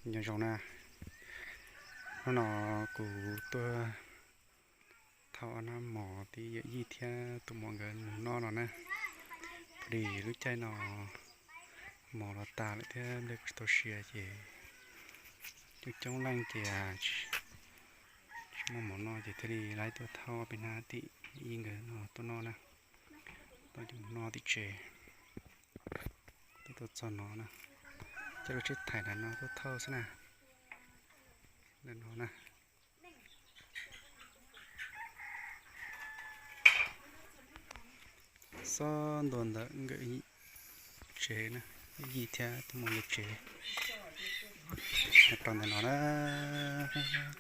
Nyob zoo na, hnub no kuv tuaj thauj ob nab mov tib yawm yij thiab tus muam nkawd mus noj no na. Pom li lub caij no mov los tas lawm thiab nplej kuj tsis tau siav ces coob coob leej ces tsis muaj mov noj ces thiaj li laib tuaj thauj peb hnab tim yij nkawd no tuaj noj na. Tuaj mus noj tim tsev. Tuaj txog no na, coj lub tsheb thais nram no tuaj thauj xwb na. Ntawm no na, xob ntua ntawm nkawd tsev na, yij thiab tus muam nkawd tsev. Rau ntawm no na,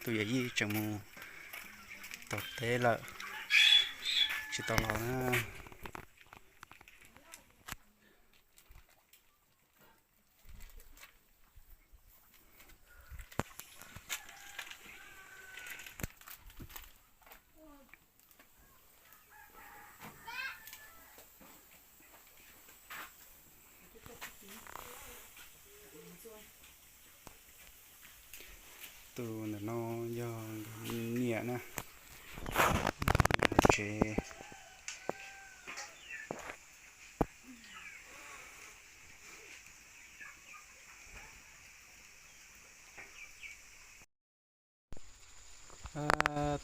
tus yawm yij tseem mus tom teb lawm, tsis tau los na. Tus ntawm no yog niam na, tsev.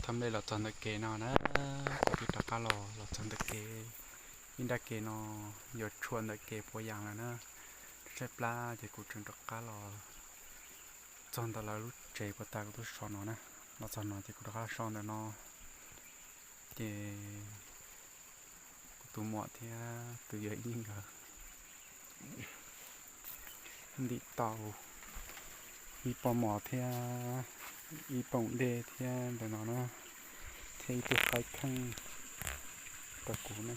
Thaj nplej los txog ntawm kev no na, kuv twb rov qab los, los txog ntawm kev, ib nrab kev no yuav tshuam ntawm kev puas yas lawm na, tshaib plab ces kuv tseem rov qab los txog ntawm lawv lub tsev puas tas kuv tuaj so no na, los txog no ces kuv rov qab so ntawm no. Ces kuv tus muam thiab tus yawm yij nkawd ntim tau ib pob mov thiab ib poom dej thiab ntawm no na, thiab ib tug qaib kheej rau kuv na.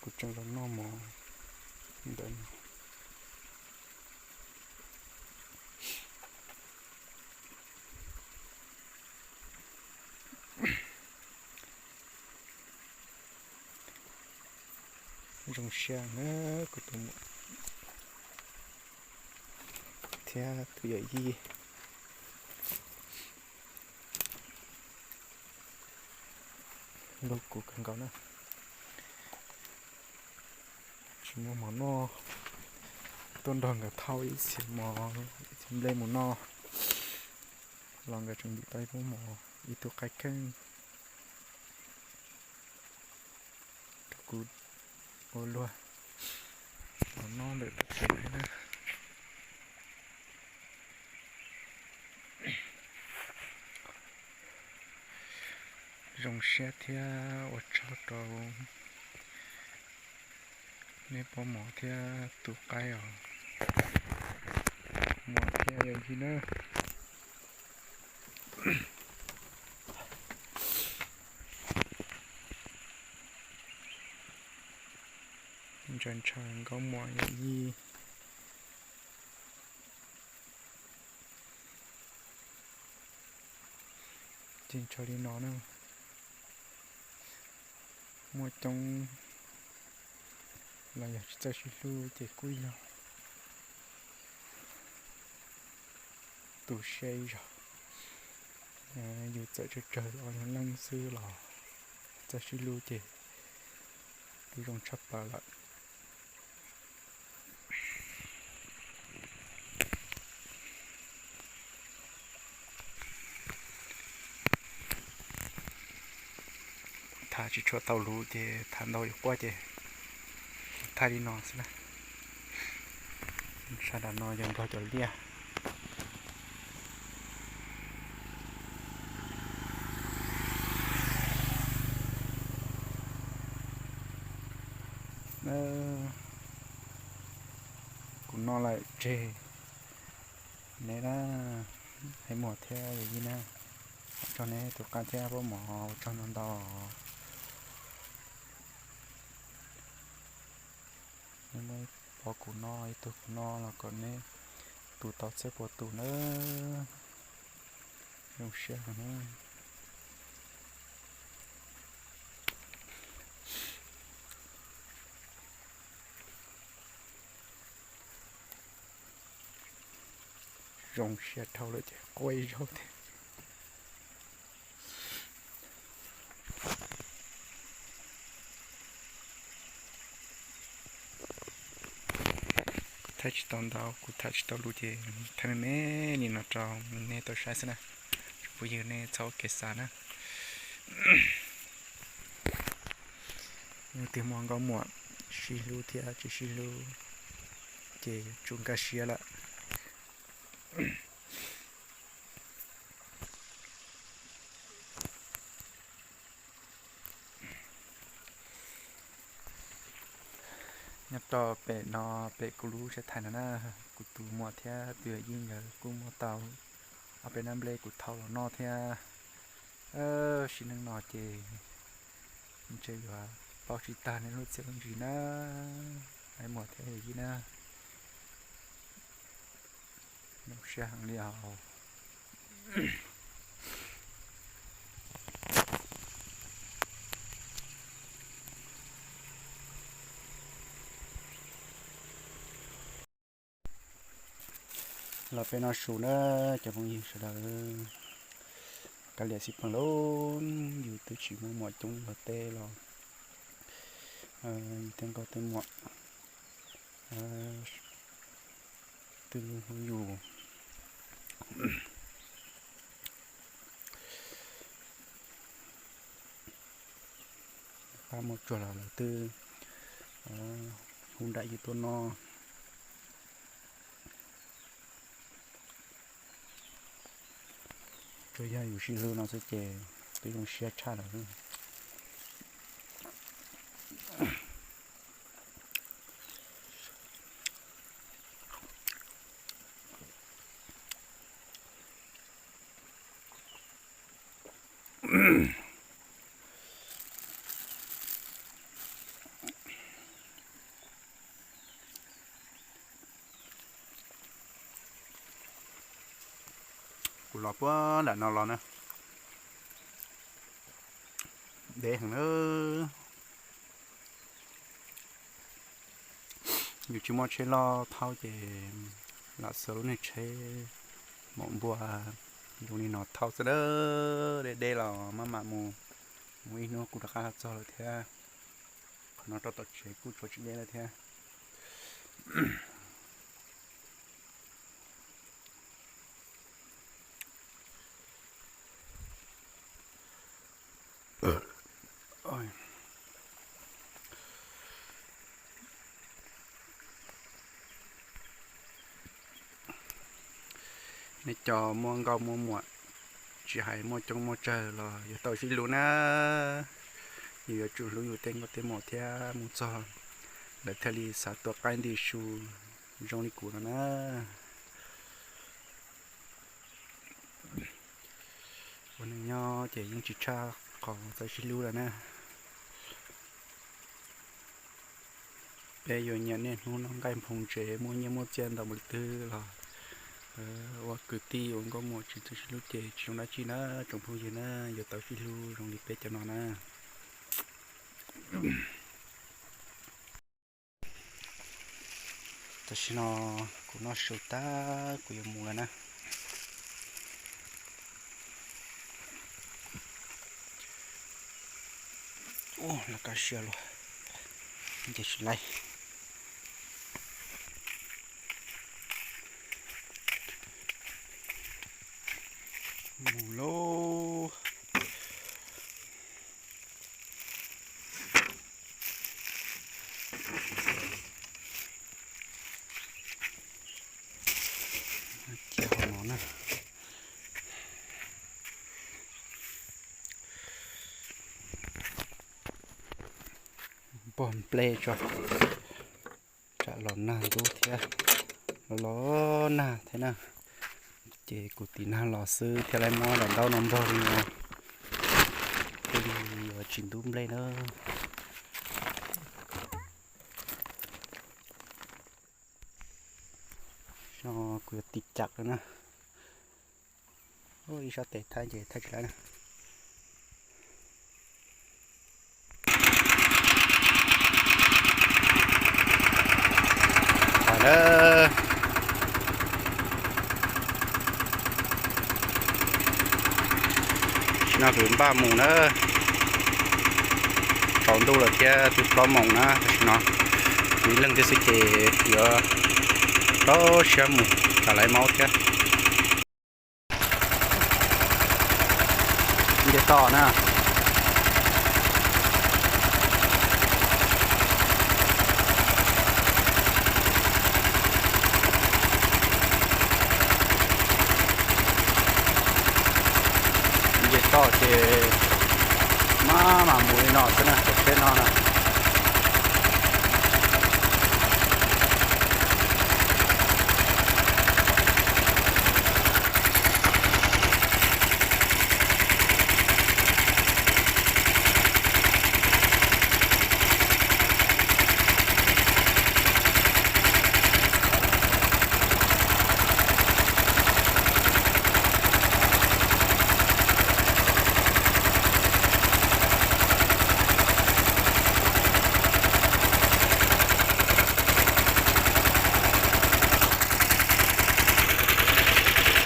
Kuv tseem los noj mov ntawm no. Zoo siab na, kuv tus muam thiab tus yawm yij hlub kuv kawg nkaus na. Tsis muaj mov noj, tuaj nrog nkawd thauj ib txhia mov ib txhia nplej mus noj, los nkawd tseem ntim tau ib pob mov ib tug qaib kheej rau kuv ua luag los noj ntawm lub tsev na. Zoo siab thiab ua tsaug rau nej pob mov thiab tus qaib os, muam thiab yawm yij na. Ntshaw ntshaw nkauj muam yawm yij. Ces ntshaw li no na, muaj coob los yog tsis txawj sib hlub ces kuj yog tu siab ib zaug. Yus txawm tsawg tsawg ob leeg xwb los txawj sib hlub ces twb zoo tshaj plaws lawm. Tham tsis tshua tau lus ces tham ntau yuav quaj ces tham li no xwb na. Sab nram no yog Nplog cov liaj. Kuv noj lawm tseg. Neb na, hais muag thiab yawm yij na, ua tsaug neb tus qaib thiab pob mov ua tsaug ntau ntau. Neb muab pov kuv noj ib tug kuv noj los kom neb tu tau txhiab puas tus na. Zoo siab heev na. Zoo siab dhau lawm ces quaj ib zaug thiab. Kuv thaij tsis tau ntau, kuv tham tsis tau lus ces thaij me me li no rau nej tau saib xwb na. Tsoom phooj ywg nej txhob ua kev xav na. Yog tias muaj nkauj muam sib hlub thiab tsis sib hlub ces yuav tsum nkag siab lawm. Nyob rau pem no, pem kuv lub sab thaiv no na, kuv tus muam thiab tus yawm yij nkawd kuj muab tau ob peb nab nplej kuv thau los noj thiab. Sim neej no ces ntshe yuav paub tsis tag nej lub txiaj lub ntsig na, muam thiab yawm yij na. Zoo siab heev li os. Los peb noj su na cov phooj ywg sawv daws. Kav liam xij peem lauj, yus twb tsis muaj muam coob luag teb los yus tej nkauj tej muam twb hlub yus. Pab muaj tsuag los lawv twb hu nraim yus tuaj noj. Tsuas yog yus sib hlub no xwb ces twb zoo siab tshaj lawm. Kuv los puag nram no los na, deb heev na. Yus tsis muaj tsheb loj thauj ces lam xuas lub niag tsheb maum npua zoo li no thauj xwb na. Deb deb los maj mam mus, mus ib hnub kuj rov qab los txog lawm thiab. Qhov no rau tom tsev kuj tshuav tsis deb lawm thiab. Nej cov muaj nkauj muaj muam, tsis hais muaj coob muaj tsawg los yuav tau sib hlub na. Yus yuav tsum hlub yus tej nkauj tej muam thiab mus txog lawv thiaj li xav tua qaib nti su zoo li kuv no na. Ua neej nyob ces yeej tsis tshaj qhov txawj sib hlub lawm na. Peb yuav nyiam niaj hnub noj nqaij nphoo tsev muaj nyiaj muaj txiaj ntau npaum li twg los ua kwv tij ua nkauj muam tsis txawj sib hlub ces tsis zoo dab tsi na tsoom phooj ywg na, yuav tau sib hlub zoo li peb cov no na. Tam sim no kuv noj su tag kuv yuav mus lawm na. Ua laj kab siab luaj, nce tsis laib. Mus lauj. Cia hauv no na. Npog nplej tso, tsam los nag ntub thiab, los los nag thiab na. Ces kuv tiv nag los xwb thiaj li muab daim ntaub no npog li no, thiaj li yuav tsis ntub nplej na. No kuv yuav tiv cam lawm na. Ib sab tes thaij ces thaij tsis laib na. Thaij lawm. Kuv npaj mus na, tsaus ntuj lawm thiab twb plaub moos na, tam sim no kuv ib leeg thiab xwb ces yuav rau siab mus tsam lawv maub thiab. Nce toj na. Nce toj ces maj mam mus li no xwb na, tej no na.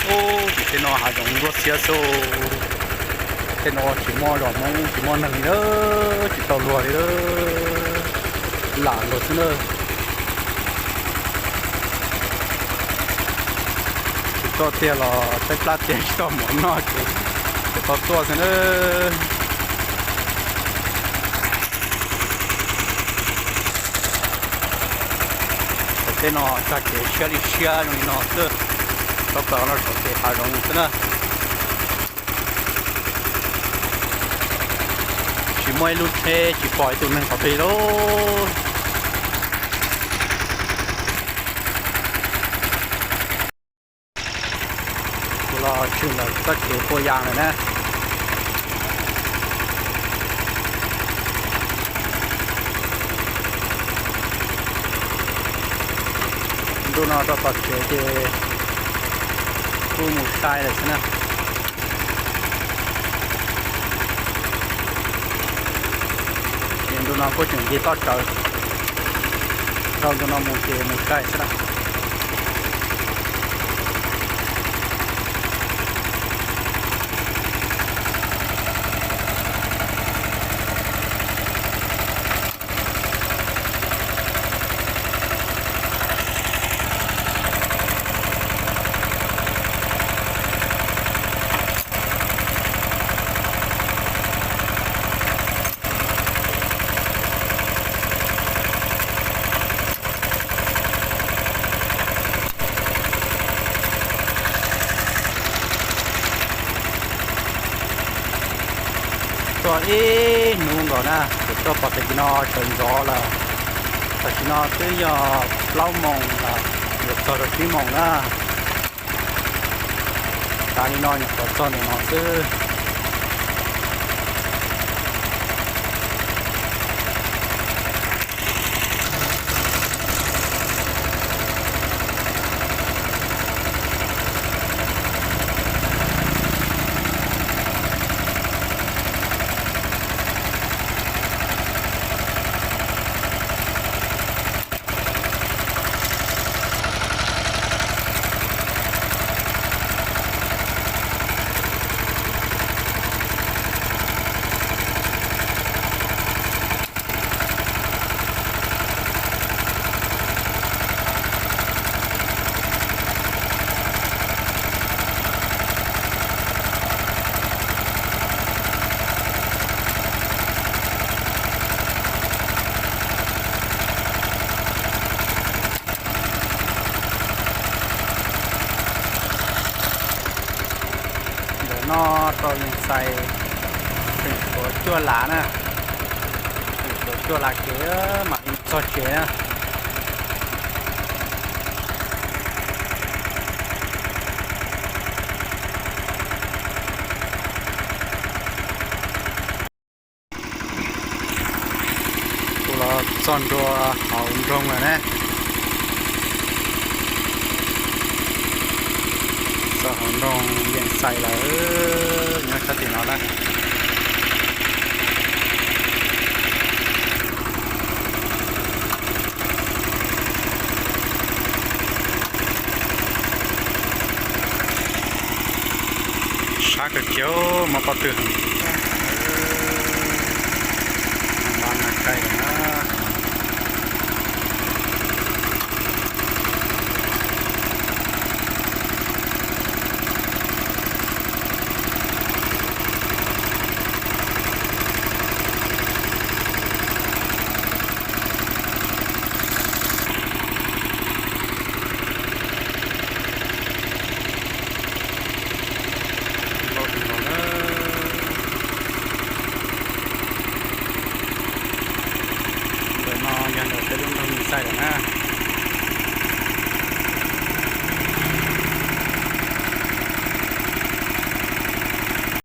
Ub, tim tej no hav zoov nruab xiab xwb. Tej no tsis muaj zos Hmoob tsis muaj neeg li, tsis tau luag li, lam luag xwb na. Tsis tau tiag los tshaib plab tiag tsis tau mov noj ces tsis tau tuaj xwb na. Saum tej no txog kev siab li siab zoo li no xwb, tau plaws los saum kev hav zoov xwb na. Tsis muaj ib lub tsheb tsis pom ib tug neeg qhov twg lauj. Kuv los tshwm ntawm txoj kev pua yas lawm na. Ntu no rau tom tsev ces kuj mus sai lawm xwb na. Ces ntu no kuj tseem nce toj tsawv, dhau ntu no mus ces mus sai xwb na. Tuaj ib hnub nkaus na, kuv tuaj pom tag kis no sawv ntxov lawm. Tam sim no twb yog plaub moos los yuav txog rau tsib moos na. Tav li no nyuam qhuav txog ntawm no xwb. Ntawm no rau Yees Xais, tseem tshuav cuaj lav na, tseem tshuav cuaj lav kev mam li txog tsev na. Kuv los txog ntua hauv nroog lawm ne. Txog hauv nroog Yees Xais lawm, nyob sab tim no na. Sab kawg kiag, mob pob tw heev. Tais no